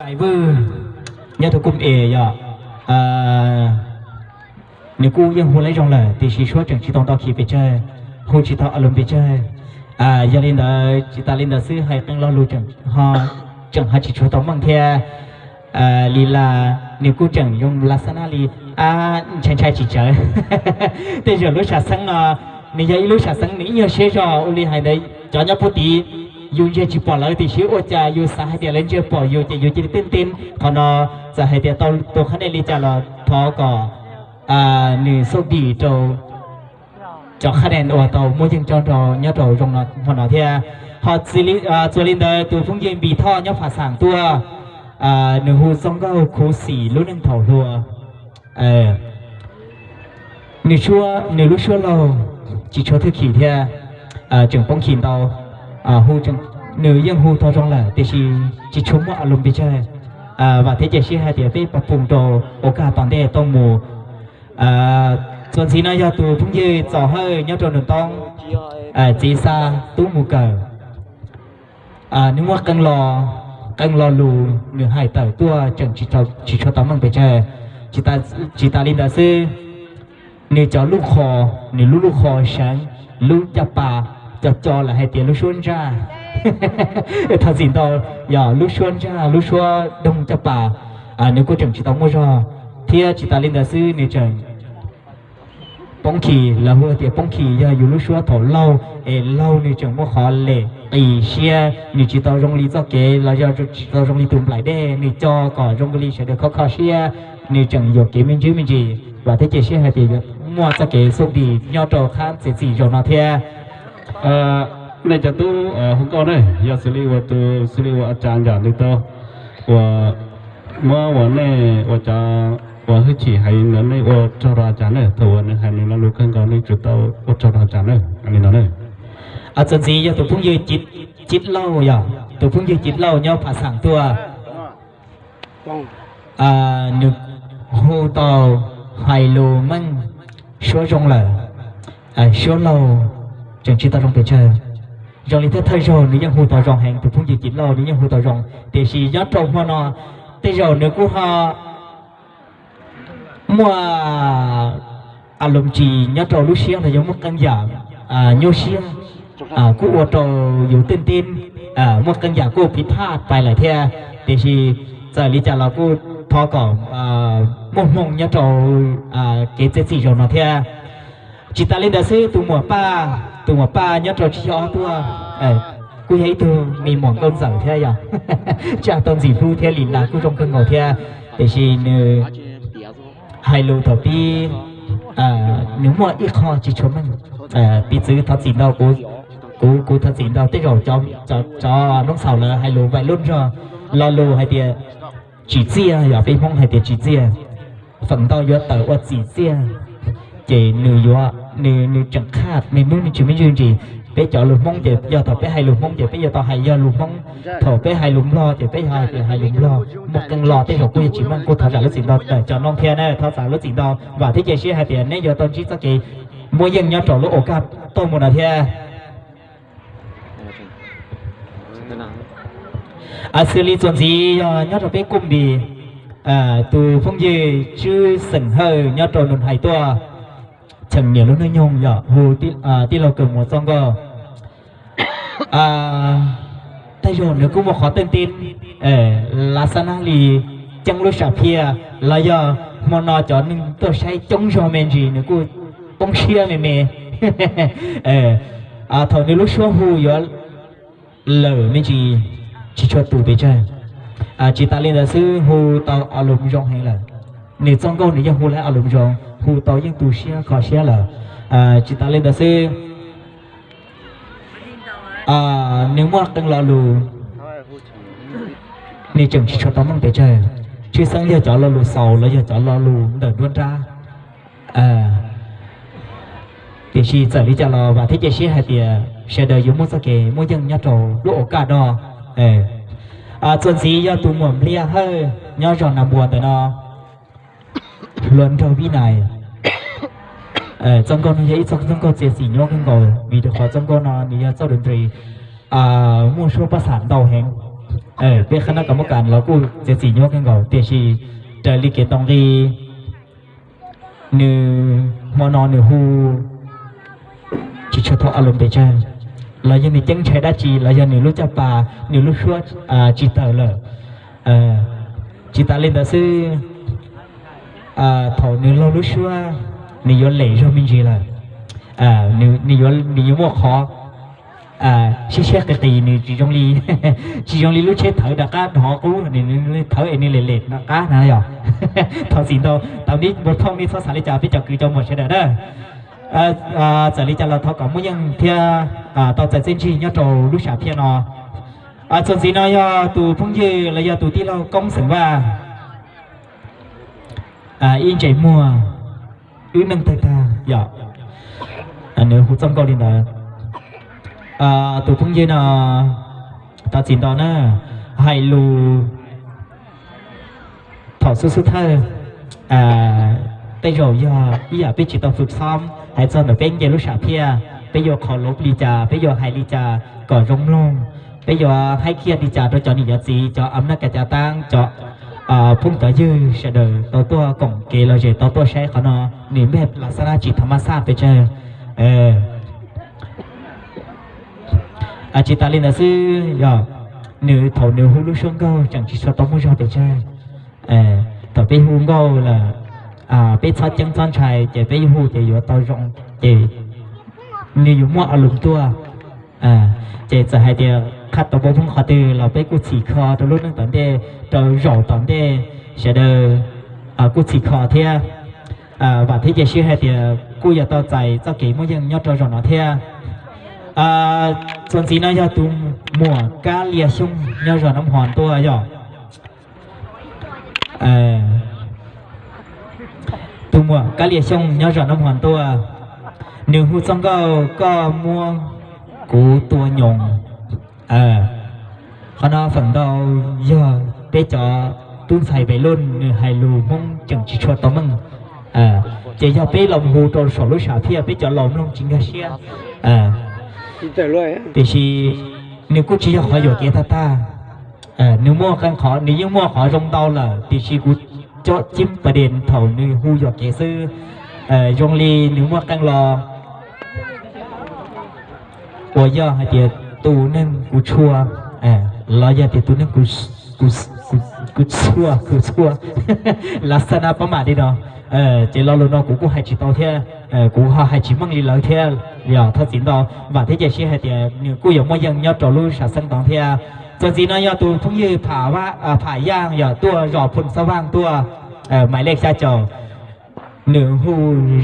Hais Vwj nyob rau Koom Es yom, nws kuj yeej hu laib zoo lawm tiam sis suab tseem tsis tau nto khi pes tsawg, hu tsis tau a lus pes tsawg. Yog li ntawd tsis tas li ntawd xwb hais qee lo lus tseem ho tsis tshua tau meej thiab. Li las nws kuj tseem zoo las xab nab li, ntshai ntshai tsis tsawv. Tej zaum lub sam xeeb no nws yog ib lub sam xeeb nws ib nyuag siab zog ua li hais ntawd cov nyob puag tid yus ntsia tsis pom lawv tiam sis ua cas yus xav hais tias lawv ntsia pom yus ces yus cia li teej teeb. Qhov no txawm hais tias tau tus qhab nia li cas los thov kom nws xauj dim rau cov qhab nia uas tau muaj yeej tso nrog nyob rau zoo hmo no thiab. Ho txuas li ntawd tus phooj ywg Npis Thoj nyob Phas Xas tuaj, nws hu txoj nkauj khuv xim lub neej thaum hluas. Nws lub suab laug tsis tshua thwj chim thiab, tseem poob chim ntau. Nws yeej hu tau zoo lawm tiam sis tsis tshua muaj a lus pes tsawg. Vam thiab cia siab hais tias peb pab pum rau ua kaj tom ntej tuaj mus. Txuas ntxiv no yog tus phooj ywg Txos Hawj nyob rau Nus Toob, txiv xa tub mus kawm. Nws muaj qee lo lus nws hais tawm tuaj tseem tsis tshua tau meej pes tsawg. Tsis tas li ntawd xwb, nws cov lub qho, nws lub lub qho seev, lub caj pas, cov co lawv hais tias lub suab ntsaj. Thov txim ntau, yog lub suab ntsaj lub suab doog caj pas, nws kuj tseem tsis tau muaj zog. Thiab tsis tas li ntawd xwb nws tseem poob chim, lawv hu tias poob chim yog yus lub suab thaum laug es laug nws tseem muaj qhov lem qis siab, nws tsis tau zoo li txoj kev los yog tsis tau zoo li tus nplaim dej, nws co kom zoo li sawv daws kho kho siab, nws tseem yuam kev me ntsis me ntsis. Vam thiab cia siab hais tias yuav muaj txoj kev xub dim nyob rau qhab txiav txim zaum no thiab. Nej cov tub hu nkauj ne, yog xws li uas tus xws li uas a cas nram li tau uas muab uas nej ua cov uas hwj chim hais ntawd nej ua tsaug rau a cas ne, thaum uas nws hais nws lo lus kawg nkaus nej tsum tau ua tsaug rau a cas ne, li no ne. Txuas ntxiv yog tus phooj ywg Cib Lauj, yog tus phooj ywg Cib Lauj nyob Phas Xas tuaj. Nws hu tau hais lus meej, suab zoo lawm, suab laug tseem tsis tau zoo pes tsawg. Zoo li thiab thawj zaug nws yeej hu tau zoo heev, tus phooj ywg Cib Lauj nws yeej hu tau zoo, tiam sis nyob rau hmo no tej zaum nws kuj ho muaj a lus tsis nyob rau lub siab los yog muaj qee yam nyuaj siab, kuj ua rau yus tej tib muaj qee yam kuj phiv phaj pais lawm thiab. Tiam sis txawm li cas los kuj thov kom muaj hmoo nyob rau kev txiav txim zaum no thiab. Tsis tas li ntawd xwb tus muam Paj, tus muam Paj nyob rau Tsib Caug Ob tuaj, kuj yog ib tug me muam nkauj ntxawm thiab yog tsaj tau ntxim hlub thiab li las kuj zoo kawg nkaus thiab. Tiam sis nws hais lus thaum pib nws muaj ib qho tsis tshua meej, piv txwv thov txim ntau, kuv kuv thov txim ntau tej zaum cov noob xaus lawv hais lus vais lub nrog lo lus hais tias tsim txiaj, yog peb Hmoob hais tias tsim txiaj, feem ntau yuav tawm ua txim txiaj. Ces nws yuav, nws tseem qhaj nws hnub nws tsis me ntsis ntsis. Peb cov lus Hmoob ces yog thaum peb hais lus Hmoob ces peb yuav tau hais yog lus Hmoob, thaum peb hais lus Nplog ces peb yuav hais tias hais lus Nplog. Muaj qee lo tej zaum kuj yuav tsis meej, kuj thov zam lub txim ntau tawm cov noob thiab na, thov zam lub txim ntau. Vam thiab cia siab hais tias neb yuav tau ntsib txoj kev muaj yeej nyob rau lub ua kaj tuaj mus no thiab. Xws li txuas ntxiv yog nyob rau peb Koom Npis, tus phooj ywg Tswb Xeem Hawj nyob rau Nus Hais tuaj, cheem niam lub hnub nyoog yog hu tij laug Kawm Muas txoj nkauj. Tej zaum nws kuj muaj qhov teej tib lav xab nab li ceeb lub sam phiaj los yog hmo no cov neeg tuaj saib coob zog me ntsis nws kuj poob siab me me. Thaum nws lub suab hu yuav lawm me ntsis tsis tshua tus pes tsawg. Tsis tas li ntawd xwb hu tau a lus zoo heev lawm. Nws txoj nkauj nws yeej hu lawm a lus zoo, hu tau yeej tu siab kho siab lawm. Tsis tas li ntawd xwb, nws muaj qee lo lus nws tseem tsis tshua tau meej pes tsawg, tshwj xeeb yog cov lo lus xaus los yog cov lo lus ntawm nruab nrab. Tiam sis txawm li cas los vam thiab cia siab hais tias sawv daws yuav muaj txoj kev muaj yeej nyob rau lub ua kaj do. Txuas ntxiv yog tus muam Npliaj Hawj nyob zos Nas Npuas ntawm no, hluas nraug Vib Nais. Txoj nkauj no yog ib txoj nkauj txiav txim nyuaj kawg nkaus vim rau qhov txoj nkauj no nws yog txoj dub nri muaj suab pab xam ntau heev. Peb qhab nab kas mab kas los kuj txiav txim nyuaj kawg nkaus, tiam sis raws li kev tau nqi, nws hmo no nws hu tsis tshua tau a lus pes tsawg, los yog nws ceeb ntshai dab tsi, los yog nws lub caj pas, nws lub suab tsis tawm lawm. Tsis tas li ntawd xwb, thaum nws laug lub suab, nws yuav lem zog me ntsis lawm. Nws yuav muaj qhov siab siab qis qis, nws tsis zoo li, tsis zoo li lub tsheb thawv rov qab hnov qub, nws thawv es nws lem lem rov qab na yog. Thov txim ntau, tau nib npua phooj nib txhob xav li cas peb cov kwv cov muam sawv daws na. Txawm li cas los thov kom muaj yeej thiab tau txais txiaj ntsig nyob rau lub sam phiaj no. Txuas ntxiv no yog tus phooj ywg los yog tus tij laug Koob xeem Vaj, ib ntses muag, wb neej tawg tag yom. Nws hu txoj nkauj li ntawd. Tus phooj ywg no, thov txim ntau na, hais lus thaum xub xub thawj, tej zaum yog ib yam peb tsis tau fwm xob, hais txog ntawm peb nce lub sam phiaj, peb yuav qhov lov li cas, peb yuav hais li cas kom zoo mloog, peb yuav haib kiag li cas rau cov niam cov txiv, cov a naj kas cav taab, cov phooj cov ywg sawv daws tau tuaj koom kev los zem tau tuaj saib qhov no, nws npej las xab nab tsis thaum maj xaj pes tsawg. Tsis tas li ntawd xwb yog, nws thaum nws hu lub suab nkauj tseem tsis tshua tau muaj zog pes tsawg. Thaum peb hu nkauj lawm, peb txhob ceeb txhob ntshai ces peb hu ces yuav tau zoo, ces nws yuav muaj a lus tuaj. Ces txawm hais tias qhab tau npua phooj qhov twg los peb kuj txhim kho rau lub neej tom ntej, rau zaum tom ntej, sawv daws kuj txhim kho thiab. Vam thiab cia siab hais tias kuj yuav tau txais txoj kev muaj yeej nyob rau zaum no thiab. Txuas ntxiv no yog tus muam Kab Lia Xyooj nyob zos Nab Hos tuaj yog. Tus muam Kab Lia Xyooj nyob zos Nab Hos tuaj, nws hu txoj nkauj Koj muab kuv tua nyoos. Qhov no feem ntau yog peb cov tub ntxhais pem luj nws hais lus Hmoob tseem tsis tshua tau meej. Ces yog peb los hu rau saum lub sam phiaj peb cov laus mloog tsis nkag siab. Tiam sis nws kuj tsis yog qhov yuam kev tag tag. Nws muaj qee qhov, nws yeej muaj qhov zoo ntau lawm, tiam sis kuv cob cib pas des thaum nws hu yuam kev xwb. Zoo li nws muaj qee los uas yog hais tias tus neeg kuv tshua, los yog tias tus neeg kuv txhua, kuv txhua, las xab nab pab mam li no. Ces lo lus no kuv kuj hais tsis tau thiab, kuv ho hais tsis meej li lawv thiab, yog thov txim ntau. Vam thiab cia siab hais tias nws kuj yuav muaj yeej nyob rau lub sam xeeb tod thiab. Txuas ntxiv no yog tus phooj ywg Pham Yaj yog tuaj zos Phu Xab Vaj tuaj, Maiv Lej xya caum. Nws hu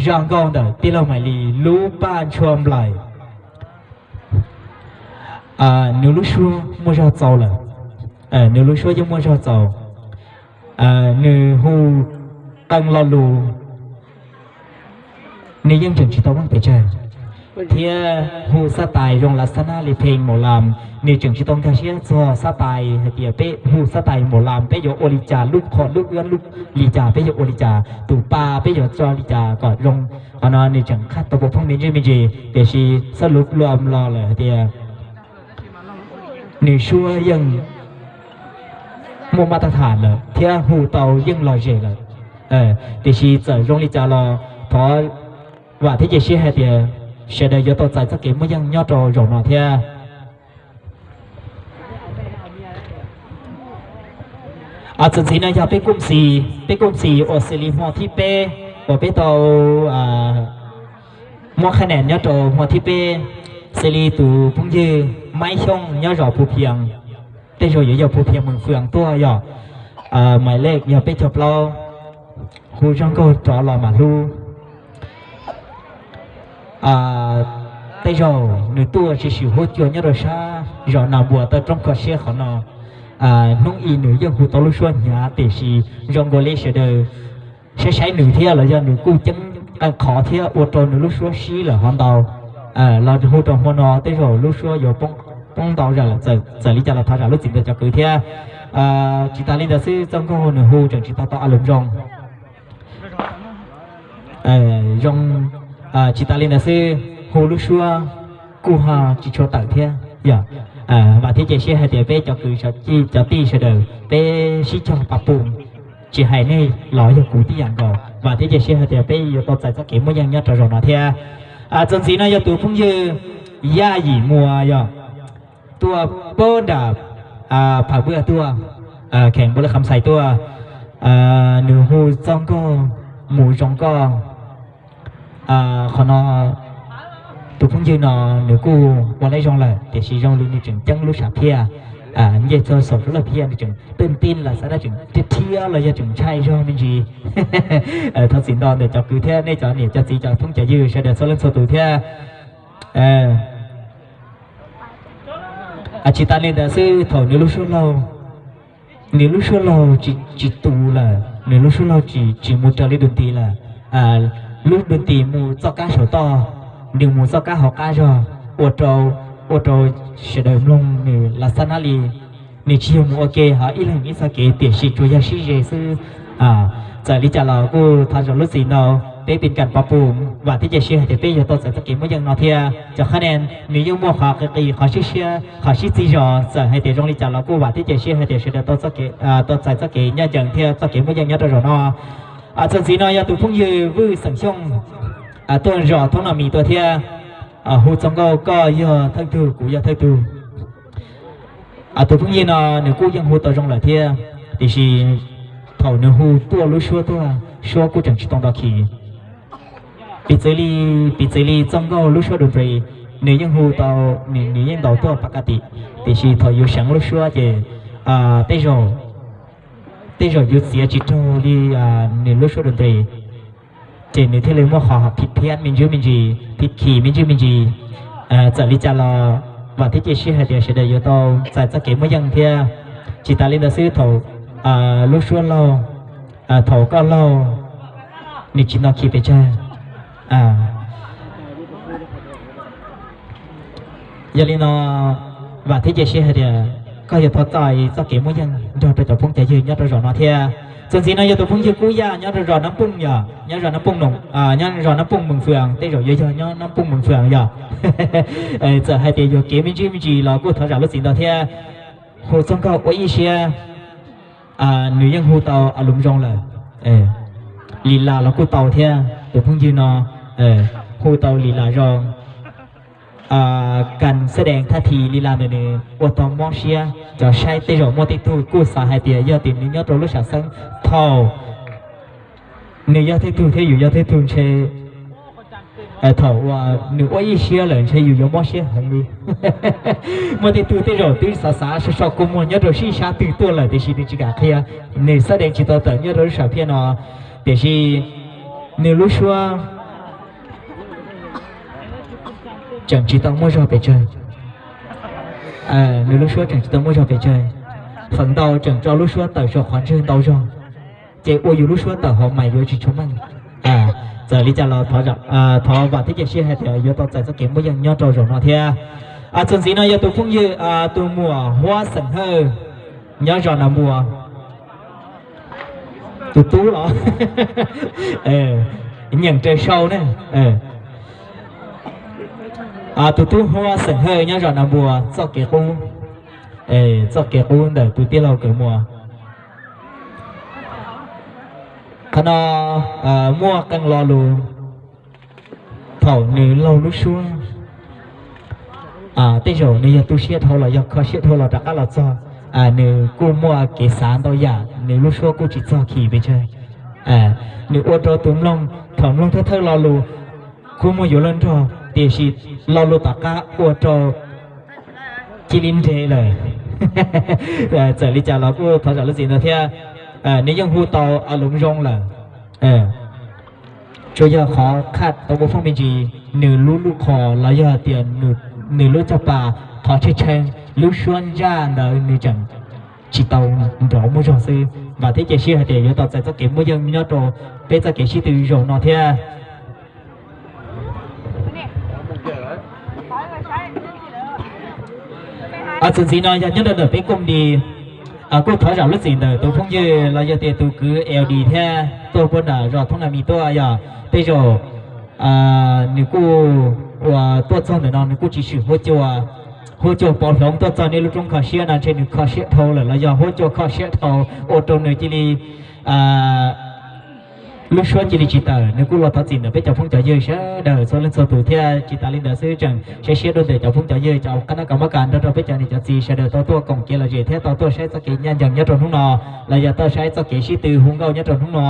zaj nkauj ntawm tij laug Maiv Lis lub paj ntshua nplaim. Nws lub suab muaj zog txaus lawm, nws lub suab yeej muaj zog txaus. Nws hu qee lo lus, nws yeej tseem tsis tau meej pes tsawg, thiab hu xab tais zoo las xab nab li pheej maum lam, nws tseem tsis tau nkag siab txog xab tais hais tias peb hu xab tais maum lam peb yuav ua li cas, lub qhov lub ub lub li cas peb yuav ua li cas, tus pa peb yuav tso li cas kom zoo. Qhov no nws tseem qhab tau npua phooj me ntsis me ntsis, tiam sis xab lus luam los lawm hais tias nws suab yeej muaj maj tab tham lawm thiab hu tau yeej lom zem lawm. Tiam sis txawm zoo li cas los thov vam thiab cia siab hais tias sawv daws yuav tau txais txoj kev muaj yeej nyob rau zaum no thiab. Txuas ntxiv no yog peb kuj xis, peb kuj xis uas xws li hmo thib peb uas peb tau muab qhab nas nyob rau hmo thib peb, xws li tus phooj ywg Maib Xyooj nyob zos Phu Phias, tej zaum yuav yog Phu Phias Mees Fwm tuaj yog, Maiv Lej yog peb caug plaub, hu zaj nkauj Rov Los Mam Hlub. Tej zaum nws tuaj tsis sim huab cua nyob rau sab zos Nas Npuas taw roob kho siab qhov no. Hnub i nws yeej hu tau lub suab hnyav, tiam sis zoo nkaus li sawv daws saib saib nws thiab los yog nws kuj ceeb qee qhov thiab ua rau nws lub suab sib lawm hov ntau. Los hu rau hmo no tej zaum lub suab yuav poob ntau zam lawm, txawm li cas los thov zam lub txim ntawm cov kwv thiab. Tsis tas li ntawd xwb, txoj nkauj nws hu tseem tsis tau tau a lus zoo. Zoo, tsis tas li ntawd xwb, hu lub suab kuj ho tsis tshua tawm thiab yom. Vam thiab cia siab hais tias peb cov kwv cov tij sawv daws peb sib cog pab pum, tsis hais nej los yog kuv tib yam nkaus. Vam thiab cia siab hais tias peb yuav tau txais txoj kev muaj yeej nyob rau zaum no thiab. Txuas ntxiv no yog tus phooj ywg Yaj Yim Muas yog tuaj pab nram Pham Vwj tuaj, kheem npua laj kham xais tuaj, nws hu txoj nkauj Mus Zoo Koj. Qhov no tus phooj ywg no nws kuj ua lej zoo lawm tiam sis zoo li nws tseem ceeb lub sam phiaj, ncej txog saum lub laj phiaj nws tseem tej tij los xav dab tseem thiab los yog tseem ntshai zog me ntsis. Thov txim ntau ntawm cov kwv thiab nej cov niam cov txiv cov phooj cov ywg sawv daws txhua leej txhua tus thiab. Tsis tas li ntawd xwb, thaum nws lub suab laug, nws lub suab laug tsis tu lawm, nws lub suab laug tsis mus raws li dua nti lawm, lub dua nti mus txoj kab saum toj, nws mus txoj kab hauv qab zog, ua rau, ua rau sawv daws mloog nws lam xab nab li. Nws tsis yog mus ua ke hov ib leeg ib txoj kev tiam sis tsuas yog sib ze xwb. Txawm li cas los kuj thov zam lub txim ntau, peb pin kas pab pum, vam thiab cia siab hais tias peb yuav tau txais txoj kev muaj yeej no thiab. Cov qhab ne nws yeej muaj qhov qis qis qhov sib siab qhov sib txig zog, txawm hais tias zoo li cas los kuj vam thiab cia siab hais tias sawv daws tau txais txoj kev nyob ncees thiab txoj kev muaj yeej nyob rau zaum no. Txuas ntxiv no yog tus phooj ywg Vwj Xeem Xyooj tuaj zos Thoob Naj Mis tuaj thiab, hu txog nkauj koj yog thawj tug kuv yog thawj tug. Tus phooj ywg no nws kuj yeej hu tau zoo lawm thiab, tiam sis thaum nws hu tuaj lub suab tuaj suab kuj tseem tsis tau nto khi. Piv txwv li, piv txwv li txoj nkauj lub suab dua npes, nws yeej hu tau, nws yeej ntaus tuaj pas ka tim, tiam sis thaum yus seev lub suab ces tej zaum, tej zaum yus txiav tsis raug li nws lub suab dua npes, ces nws thiaj li muaj qhov phiv phiab me ntsis me ntsis, phiv khi me ntsis me ntsis. Txawm li cas los vam thiab cia siab hais tias sawv daws yuav tau txais txoj kev muaj yeej thiab. Tsis tas li ntawd xwb, thaum lub suab laug, thaum koj laug, nws tsis nto khi pes tsawg. Yog li no, vam thiab cia siab hais tias koj yuav tau txais txoj kev muaj yeej nrog rau cov phooj cov ywg nyob rau zaum no thiab. Txuas ntxiv no yog tus phooj ywg Kub Yaj nyob rau zos Nab Pooj yog, nyob zos Nab Pooj, nyob zos Nab Pooj Mees Fwm, tej zaum yuav yog nyob Nab Pooj Mees Fwm yog. Txawm hais tias yuav kev me ntsis me ntsis los kuj thov zam lub txim ntau thiab. Hu txog nkauj ua ib siab, nws yeej hu tau a lus zoo lawm. Li las los kuj tau thiab, tus phooj ywg no hu tau li las zoo. Kas xab dees thaj thi li las ntawm nws ua tau mob siab, cov saib tej zaum muaj tej tug kuj xav hais tias yog tias nws nyob rau lub sam xeeb thaum nws yog thawj tug thiab yus yog thawj tug ntshe thaum uas nws ua ib siab lawm ntshe yus yuav mob siab heev li. Muaj tej tug tej zaum twb xav xav so so kua muag nyob rau sib sab twg tuaj lawm tiam sis nws tsis kam qhia, nws xab dees tsis tau tawm nyob rau lub sam phiaj no, tiam sis nws lub suab tseem tsis tau muaj zog pes tsawg. Nws lub suab tseem tsis tau muaj zog pes tsawg. Feem ntau tseem tso lub suab tawm saum qhov ntswg ntau zog, ces ua yus lub suab tawm hauv mas yuav tsis tshua meej. Txawm li cas los thov vam thiab cia siab hais tias yuav tau txais txoj kev muaj yeej nyob rau zaum no thiab. Txuas ntxiv no yog tus phooj ywg tus muam Huab Xeem Hawj nyob zos Nas Npua. Tus tub los nyeem raws sau na. Tus tub Huab Xeem Hawj nyob zos Nas Npua txoj kev qub, txoj kev qub ntawm tus tij laug Kawm Muas. Qhov no muaj qee lo lus. Thaum nws laug lub suab, tej zaum nws yog tu siab dhau los yog kho siab dhau los rov qab los txog, nws kuj muaj kev xav ntau yam, nws lub suab kuj tsis txog khi pes tsawg. Nws ua rau tus mloog, thaum mloog thawj thawj lo lus kuj muaj yuav luag nrog, tiam sis lo lus tom qab ua rau cia li nres lawm. Txawm li cas los kuj thov zam lub txim ntau thiab. Nws yeej hu tau a lus zoo lawm. Tsuas yog qhov qhaj tau ua foob me ntsis, nws lub lub qhos los yog tias nws lub caj pas qhov tshee tshee, lub suab ntsaj ntawd nws tseem tsis tau nrov muaj zog xwb. Vam thiab cia siab hais tias yuav tau txais txoj kev muaj yeej nyob rau peb txoj kev sib tw zaum no thiab. Txuas ntxiv no yog nyob rau ntawm peb koom di, kuj thov zam lub txim ntawm tus phooj ywg los yog tias tus kwv L D thiab tuaj puag nram zos Thoob Nas Mis tuaj yog tej zaum nws kuj uas tuaj txog ntawm no nws kuj tsis swm huab cua, huab cua pov hloov tuaj txog nej lub roob kho siab no ntshe nws kho siab dhau lawm los yog huab cua kho siab dhau ua rau nws cia li lub suab cia li tsis tawm, nws kuj los thov txim ntawm peb cov phooj cov ywg sawv daws txhua leej txhua tus thiab. Tsis tas li ntawd xwb tseem saib siab dua ntawm cov phooj cov ywg cov qab nab kav mob kas nrog rau peb cov niam cov txiv sawv daws tau tuaj koom kev lom zem thiab tau tuaj saib txoj kev ncaj ncees nyob rau hnub no, los yog tuaj saib txoj kev sib tw hu nkauj nyob rau hnub no.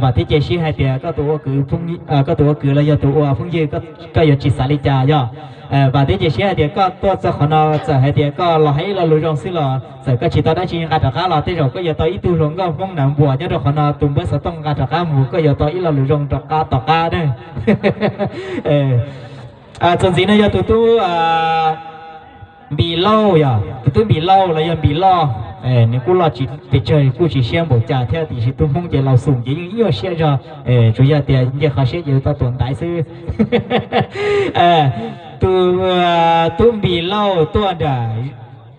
Vam thiab cia siab hais tias koj tus ua kwv, koj tus ua kwv los yog tus ua phooj ywg, koj yuav tsis xav li cas yog. Vam thiab cia siab hais tias koj tuaj txog qhov no txawm hais tias koj los hais ib lo lus zoo xwb los txawm koj tsis tau dab tsi nqa rov qab los tej zaum koj yuav tau ib tug hluas nkauj Hmoob nav npuas nyob rau qhov no tus npawb xov tooj nqa rov qab mus, koj yuav tau ib lo lus zoo rov qab tom qab na. Txuas ntxiv no yog tus tub Npis Lauj, yog tus tub Npis Lauj los yog Npis Loj. Nws kuj loj tsis pes tsawg kuj tsis siab npaum cas thiab tiam sis tub Hmoob ces laus xum ces yeej nyuaj siab zog, tsuas yog tias nce qhov siab ces tau tuam ntaiv xwb. Tus tub Npis Lauj tuaj nram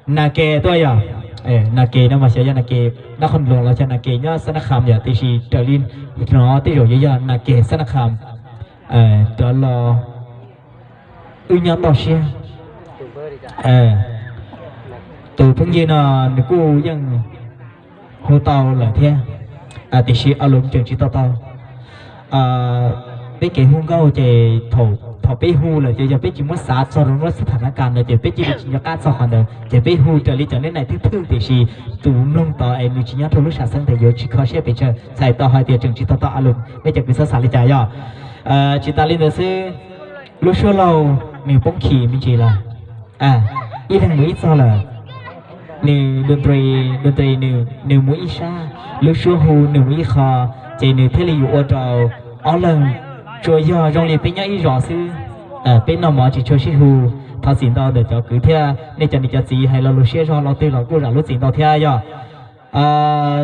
Nas Kes tuaj yog. Nas Kes no mas xyov yog Nas Kes Nab Qhoos Loos los xyov Nas Kes nyob Xab Nab Kham yom, tiam sis raws li hnov tej zaum yuav yog Nas Kes Xab Nab Kham rov los wb nyob toj siab. Tus phooj ywg no nws kuj yeej hu tau lawm thiab, tiam sis a lus tseem tsis tau tau. Peb kev hu nkauj ces thaum peb hu lawm ces yog peb tsis muab xav txog rau lub xab thas nab kas ntawd ces peb cia li tsis nco qab txog qhov ntawd ces peb hu raws li cov neb nais thwj thwj tiam sis tus mloog tod es nws tsis nyob rau lub sam xeeb ntawd yuav tsis kho siab pes tsawg. Txhais tau hais tias tseem tsis tau tau a lus, nej cov kwv txhob xav li cas yog. Tsis tas li ntawd xwb, lub suab laug nws poob khim me ntsis lawm, ib leeg mus ib txog lawm. Nws dua nri, dua nri nws mus ib sab, lub suab hu nws mus ib qho, ces nws thiaj li yuav ua rau ob leeg tsuas yog zoo li peb nyob ib zos xwb, peb noj mov tsis tshua sib hu. Thov txim ntau ntawm cov kwv thiab nej cov niam cov txiv hais lo lus siab zog lo twg los kuj zam lub txim ntau thiab yog.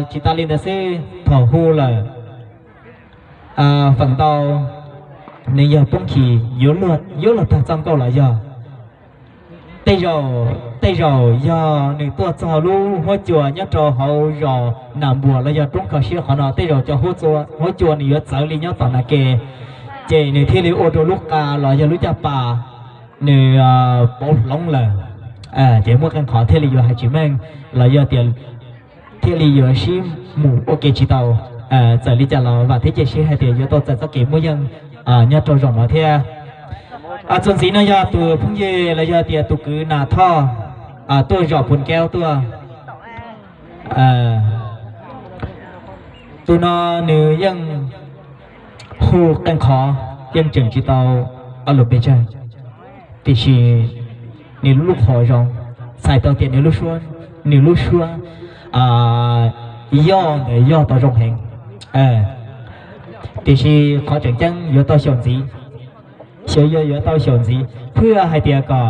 Tsis tas li ntawd xwb, thaum hu lawm feem ntau nws yog poob khim yuav luag tag txoj nkauj los yog. Tej zaum, tej zaum yog nws tuaj txog lub huab cua nyob rau hauv zos Nas Npuas los yog roob kho siab qhov no, tej zaum cov huab cua nws yuav txawv li nyob tom Nas Kes, ces nws thiaj li ua rau lub qa los yog lub caj pas nws pauv hloov lawm, ces muaj qee qhov thiaj li yuav hais tsis meej los yog tias thiaj li yuav sib mus ua ke tsis tau. Txawm li cas los vam thiab cia siab hais tias yuav tau txais txoj kev muaj yeej nyob rau zaum no thiab. Txuas ntxiv no yog tus phooj ywg los yog tias tus kwv Nas Thoj tuaj zos Pus Kaub tuaj. Tus no nws yeej hu qee qhov yeej tseem tsis tau ob lus pes tsawg, tiam sis nws lub qhov zoo, txhais tau tias nws lub suab, nws lub suab yog ntawm yog tau zoo heev. Tiam sis qhov tseem ceeb yuav tau xyaum ntxiv, xyov yog yuav tau xyaum ntxiv thiaj hais tias kom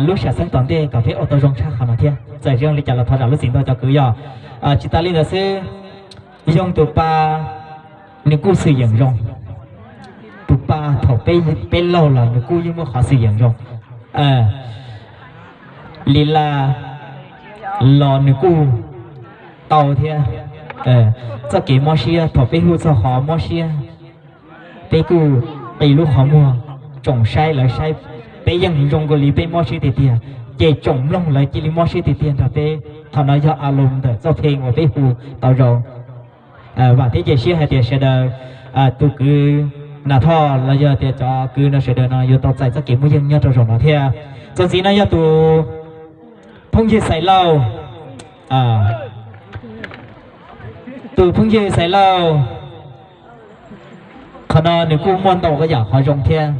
lub sam xeeb tom ntej kom peb ua tau zoo tshaj qhov no thiab. Txawm zoo li cas los thov zam lub txim ntau cov kwv yog. Tsis tas li ntawd xwb, Yoog tus pa nws kuj xwm yeem zoo. Tus pa thaum peb laug los nws kuj yeej muaj qhov xwm yeem zoo. Li las los nws kuj tau thiab. Txoj kev mob siab thaum peb hu txog qhov mob siab, peb kuj qi lub qhov muag, tsoom saib lawv saib peb yeej zoo nkaus li peb mob siab tiag tiag, ces tsoom mloog lawv cia li mob siab tiag tiag nrog peb. Qhov no yog a lus ntawm txoj pheej uas peb hu tau zoo. Vam thiab cia siab hais tias sawv daws, tus kwv Nas Thoj los yog tias cov kwv no sawv daws no yuav tau txais txoj kev muaj yeej nyob rau zaum no thiab. Txuas ntxiv no yog tus phooj ywg Xais Lauj. Tus phooj ywg Xais Lauj, qhov no nws kuj muaj ntau yam qhov zoo thiab,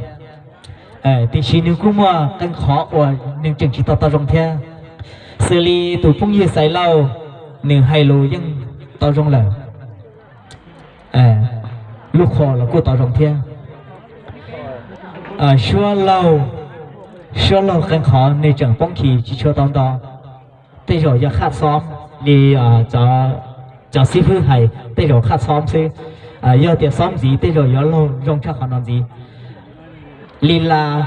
tiam sis nws kuj muaj qee qhov uas nws tseem tsis tau tau zoo thiab. Xws li tus phooj ywg Xais Lauj, nws hais lus yeej tau zoo lawm, lub qhov los kuj tau zoo thiab. Suab laug, suab laug qee qhov nws tseem poob khim tsis tshua tau nto. Tej zaum yog qhaj xob li cov xib fwb hais, tej zaum qhaj xob xwb. Yog tias xob ntxiv tej zaum yuav laug zoo tshaj qhov no ntxiv. Li las,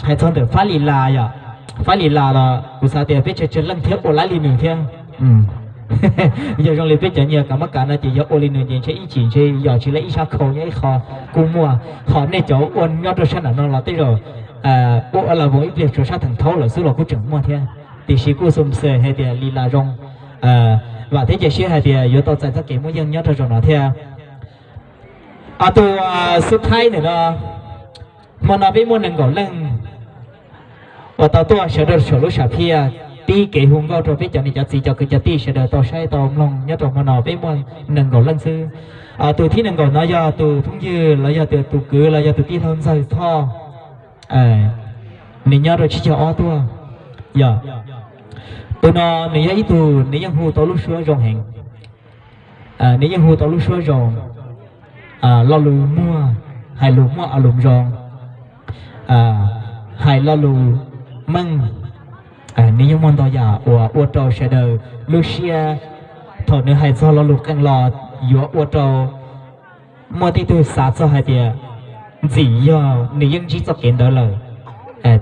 hais txog ntawm Fab Li Las yom, Fab Li Las los kuv xav tias peb tsawg tsawg leej thiab ua laib li nws thiab. Yog zoo li peb cov nyias kav mab kav no ces yog ua li nws ces ntshe ib chim ntshe yog tsis lawv ib sab khau nyob ib qho kuj muaj. Ho nej cov ua nyob rau sab nram no los tej zaum Ua la voos ib pliag tsuas sab theem thaub lawm xwb los kuj tseem muaj thiab, tiam sis kuj xum xwm hais tias li las zoo. Vam thiab cia siab hais tias yuav tau txais txoj kev muaj yeej nyob rau zaum no thiab. Tus xub thaib ntawm no, hmo no peb muaj nees nkaum leej uas tau tuaj sawv daws saum lub sam phiaj pib kev hu nkauj rau peb cov niam cov txiv cov kwv cov tij sawv daws tau saib tau mloog nyob rau hmo no peb muaj nees nkaum leej xwb. Tus thib nees nkaum no yog tus phooj ywg los yog tus kwv los yog tus tij laug Ntxawg Thoj. Nws nyob rau tsib caug ob tuaj. Yog tus no nws yog ib tug nws yeej hu tau lub suab zoo heev. Nws yeej hu tau lub suab zoo, lo lus muag, hais lus muaj a lus zoo, hais lo lus meej. Nws yeej muaj ntau yam uas ua rau sawv daws lub siab, thaum nws hais txog lo lus qeej los yuav ua rau muaj tej tug xav txog hais tias ntxim yog nws yeej ntsib txoj kev ntawd lawm,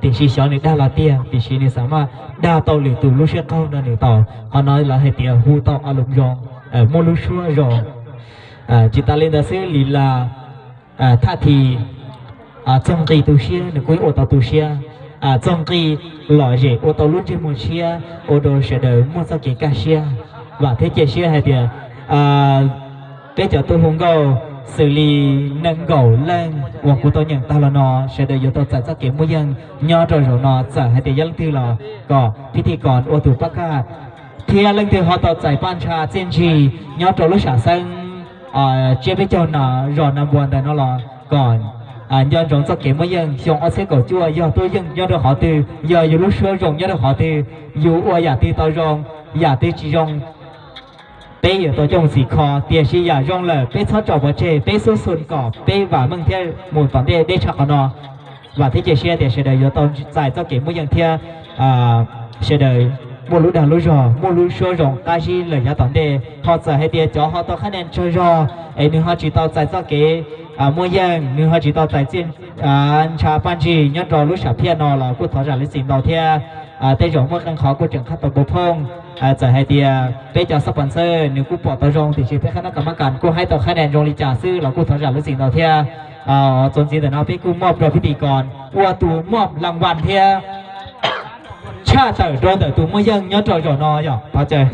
tiam sis xyov nws dag los tiag, tiam sis nws xav maj dag tau lwm tus lub siab qaug no nws tau. Qhov no lawv hais tias hu tau a lus zoo, muaj lub suab zoo. Tsis tas li ntawd xwb li las, thaj thi txog nqi tu siab nws kuj ua tau tu siab, txog nqi lom zem ua tau lub ntsej muag tshiab ua rau sawv daws muaj txoj kev kaj siab. Vam thiab cia siab hais tias peb cov tub hu nkauj xws li nees nkaum leej uas kuv tau nyeem tag los no sawv daws yuav tau txais txoj kev muaj yeej nyob rau zaum no. Txawm hais tias yog leej twg los kom phib thij kom ua tus pab kaj, thiab leej twg ho tau txais paj ntsha txiaj ntsig nyob rau lub sam xeeb tsiab peb caug na zos na npua ntawm no los kom nco ntsoov txoj kev muaj yeej xyoo ob txhiab kaum cuaj yog tuaj yeej nyob rau qhov twg, yog yus lub suab zoo nyob rau qhov twg, yus ua yam twg tau zoo, yam twg tsis zoo, peb yuav tau coj mus txhim kho. Tiam sis yam zoo lawm peb txhob tso pov tseg, peb xub xun kom peb vam meej thiab mus tom ntej deb tshaj qhov no. Vam thiab cia siab tias sawv daws yuav tau txais txoj kev muaj yeej thiab sawv daws muaj lub dag lub zog muaj lub suab zoo qab zib lawm yav tom ntej. Ho txawm hais tias cov ho tau qhab nia tsawg zog es nws ho tsis tau txais txoj kev muaj yeej, nws ho tsis tau txais txiaj ntsha paj ntsig nyob rau lub sam phiaj no los kuj thov zam lub txim ntau thiab. Tej zaum muaj qee qhov kuj tseem qhab tau puv phooj. Txawm hais tias peb cov xab pos ntxawg nws kuj pom tau zoo tiam sis peb qhab nab kas mab kas kuj haib tau qhab nia zoo li cas xwb los kuj thov zam lub txim ntau thiab. Txuas ntxiv ntawm no peb kuj muaj rau phib thij kom ua tus muaj las vas thiab tshaj tawm rau ntawm tus muaj yeej nyob rau zaum no yog pov cawg.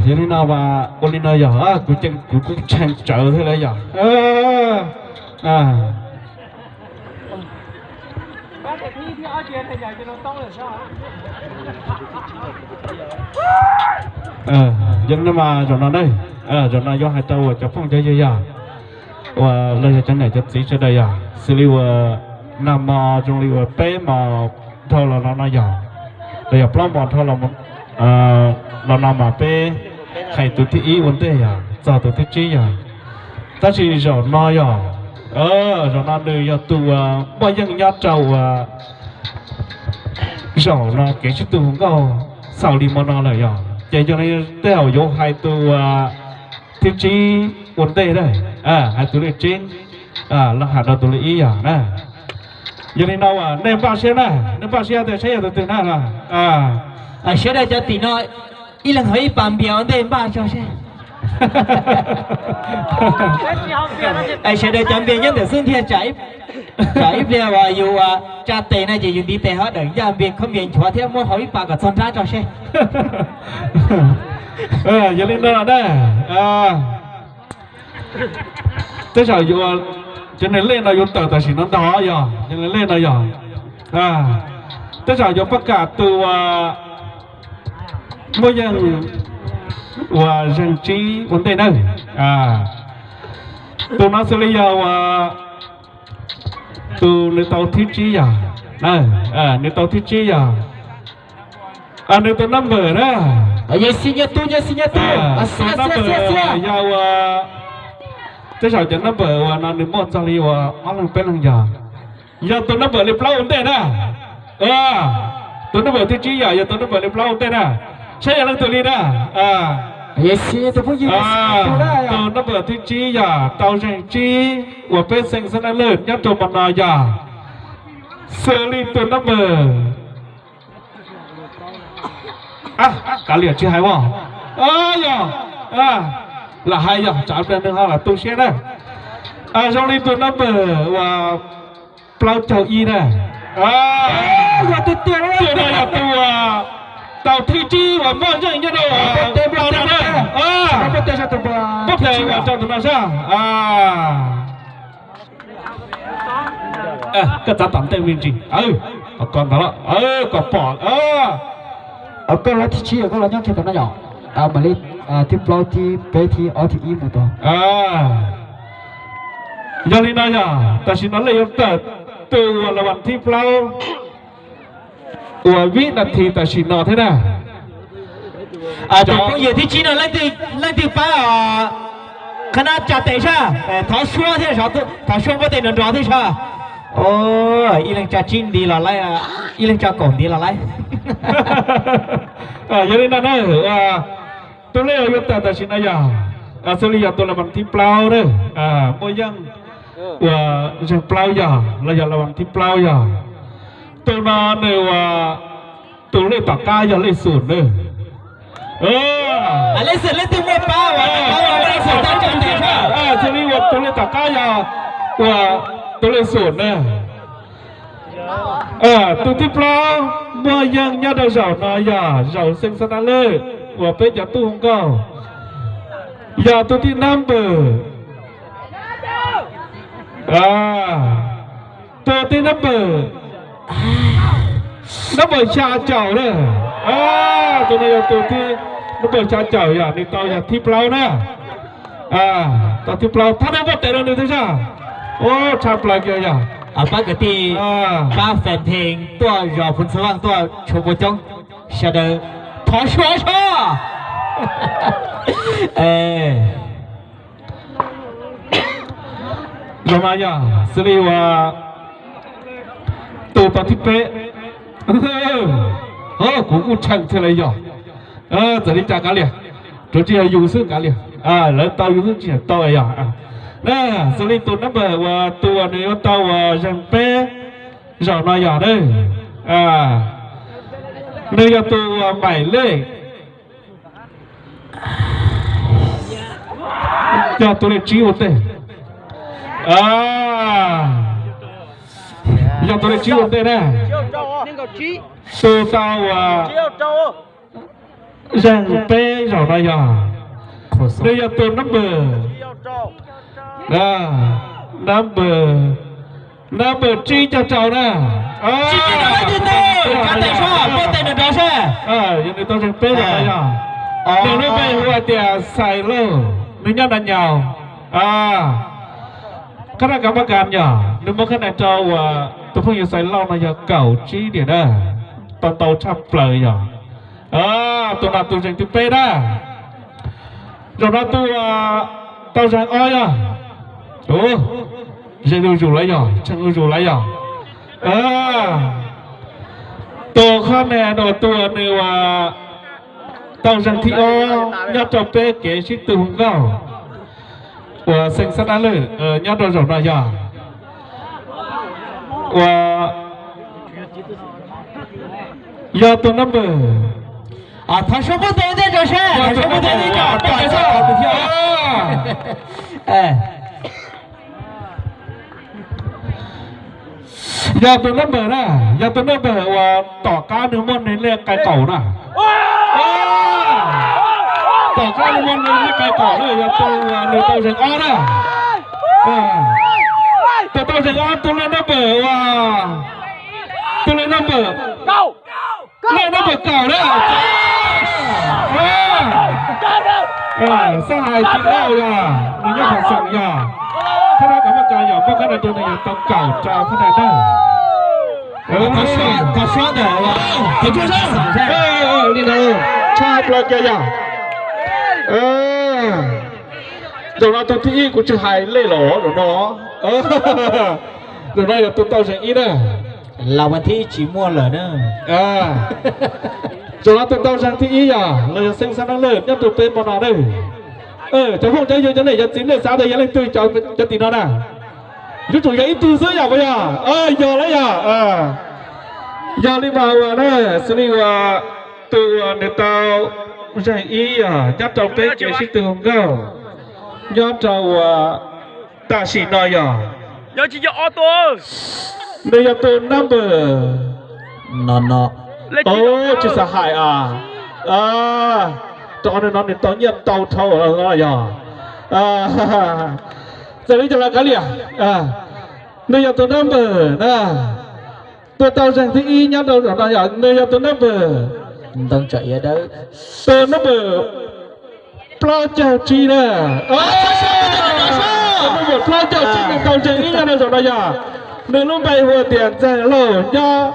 Yog li no mas ua li no yog kuv kuj tshee tsawv thiab lawm yog. Yog li no mas zaum no ne, zaum no yuav hais rau uas cov phooj cov ywg yog uas los yog cov niam cov txiv sawv daws yog xws li uas nag hmo zoo li uas peb hmo dhau los no no yog, los yog plaub hmo dhau los no mas peb hais tus thib ib ua ntej yog txog tus thib tsib yog. Tab sis zaum no yog, zaum no nws yog tus uas muaj yeej nyob rau uas zaum no kev sib tw hu nkauj xaus li hmo no lawm yog. Ces yog li tej zaum yuav hais tus thib tsib ua ntej na, hais tus leej tsib los hais rau tus leej ib yog na. Yog li no nej npaj siab na, nej npaj siab tias saib yog tus twg na. Sawv daws cov tim no ib leeg ho ib pas npias ua ntej npaj tso seb. Sawv daws cov npias nyob ntawm xwb ntiag, tsam ib pliag uas yus ua tsa tes no ces yus ntiv tes ho dawm ncaj npias khob npias nchuav thiab muab hau ib pas kom txog nrab tso seb. Yog li no na, tej zaum yuav, cov niag lej no yuav tawm tam sim no ntag yog, cov niag lej no yog, tej zaum yuav pab kam tus muaj yeej uas zeeg tsib ua ntej na. Tus no xws li yog uas tus nws tau thib tsib yog, nws tau thib tsib yog, nws tus number na, tus number yog uas, tej zaum cov number uas no nws muaj txog li uas ob leeg peb leeg yog, yog tus number li plaub ua ntej na. Tus number thib tsib yog, yog tus number li plaub ua ntej na. Saib yog leej twg li na. Tus number thib tsib yog tau zeeg tsib uas peb xeem Xab Nab Lwj nyob rau hmo no yog xws li tus number, kav liam tsis hais as, yog, lam hais yog tsam pliag nws ho lam tu siab na. Zoo li tus number uas plaub caug ib na. Tus no yog tus uas tau thib tsib uas muaj zeej nyob rau plaub no na. Pub tes uas rau tus no sab. Koj txav tom ntej me ntsis. Koj ntawd, koj pom. Koj los thib tsib, koj los nyob kiag tom no yom. Mam li thib plaub, thib peb, thib ob, thib ib mus tod. Yog li no yog tam sim no lej yuav tawm tus uas las vas thib plaub uas vib nas this tam sim no thiab na. Cov phooj ywg thib tsib no leej twg pab qhab nab tsa tes sab, thov suab thiab, thov suab npuab tes nrov nrov thiab sab. Ib leeg tsa tsib ntiv los laib, ib leeg tsa kaum ntiv los laib. Yog li no na, tus lej uas yuav tawm tam sim no yog xws li yog tus las vas thib plaub na, muaj yeej uas zeeg plaub yog los yog las vas thib plaub yog. Tus no nws uas tus lej tom qab yog lej xum na. Xws li uas tus lej tom qab yog uas tus lej xum na. Tus thib plaub muaj yeej nyob rau zaum no yog zaum xeev xab nab lej uas peb cov tub hu nkauj. Yog tus thib number, tus thib number, number xya caum na. Tus no yog tus thib number xya caum yog nws tau yog thib plaub na. Tau thib plaub, thov nej npuaj tes rau nws thiab sab. Tshaj plaws kiag yog pab kwv tij, pab fans tuaj zos Phu Txhu Vaj tuaj tshua muaj coob, sawv daws thov suav sab. Zaum no yog xws li uas tus tau thib peb. Kuv kuj tshee thiaj li yog. Txawm li cas kav liam, tsuas tsis yog yus xwb kav liam, lawv tau yus xwb tsis yog tau yog. Xws li tus number uas tus uas nws yuav tau uas zeeg peb zaum no yog na, nws yog tus uas maim lej, yog tus lej tsib ua ntej. Yog tus lej tsib ua ntej na. Tus tau uas zeeg peb zaum no yog, nws yog tus number, number, number tsib caug rau na. Yog nws tau zeeg peb zaum no yog, nws lub npe hu hais tias Xais Lauj, nws nyob Na Nyaus. Khab nab kav mab kas yog nws muab khab nais rau uas tus phooj ywg Xais Lauj no yog kaum tsib diam na, tau ntau tshaj plaws yog. Tus no tus zeeg thib peb na. Zaum no tus tau zeeg ob yog, zeeg zuj zus lawm yog, tshee zuj zus lawm yog. Tus khab nais no tus nws uas tau zeeg thib ob nyob rau peb kev sib tw hu nkauj uas xeev Xab Nab Lwj nyob rau zaum no yog, uas yog tus number, thov suab npuab tes ntej rau seb, thov suab npuab tes ntej rau, yog tus number na, yog tus number uas tom qab nws muaj nws lej qai qaum na. Tom qab nws muaj nws lej qai qaum na, yog tus uas nws tau zeeg ob na. Tus tau zeeg ob tus lej number uas, tus lej number, lej number kaum na. Xab hais tsis lauj yog nws nyob Hom Xoom yog, khab nab kav mab kas yog muab khab nais rau nws yog tau kaum rau khab nais na. Li no, tshaj plaws kiag yog. Zaum no tus thib ib kuv tsis hais lej los zaum no. Zaum no yog tus tau zeeg ib na. Los vas thib ib tsis muaj lawm na. Zaum no tus tau zeeg thib ib yog los yog xeev Xab Nab Lwj nyob rau peb hmo no na. Cov phooj cov ywg cov niam cov txiv nej xav tias yog leej twg cov tim no na? Yuav tsum yog ib tug xwb yog puas yog? Yog lawm yog. Yog li mas uas na, xws li uas tus uas nws tau zeeg ib yog nyob rau peb kev sib tw hu nkauj nyob rau uas Tam sim no yog, nws yog tus number, no no, tsis xav hais a. Rau qhov nws no nws tau nyiaj ntau dhau no yog. Txawm li cas los kav liam, nws yog tus number na. Tus tau zeeg thib ib nyob rau zaum no yog, nws yog tus number, tus number plaub caug tsib na. Tus number plaub caug tsib nws tau zeeg ib nyob rau zaum no yog, nws lub npe hu tias Ntxawg Lauj nyob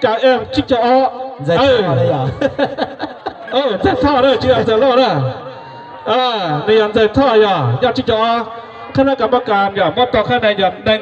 K M tsib caug ob. Ntxawg Thoj na, tsis yog Ntxawg Lauj na. Nws yog Ntxawg Thoj yog nyob tsib caug ob. Khab nab kas mab kas yog muab tau khab na yog neeg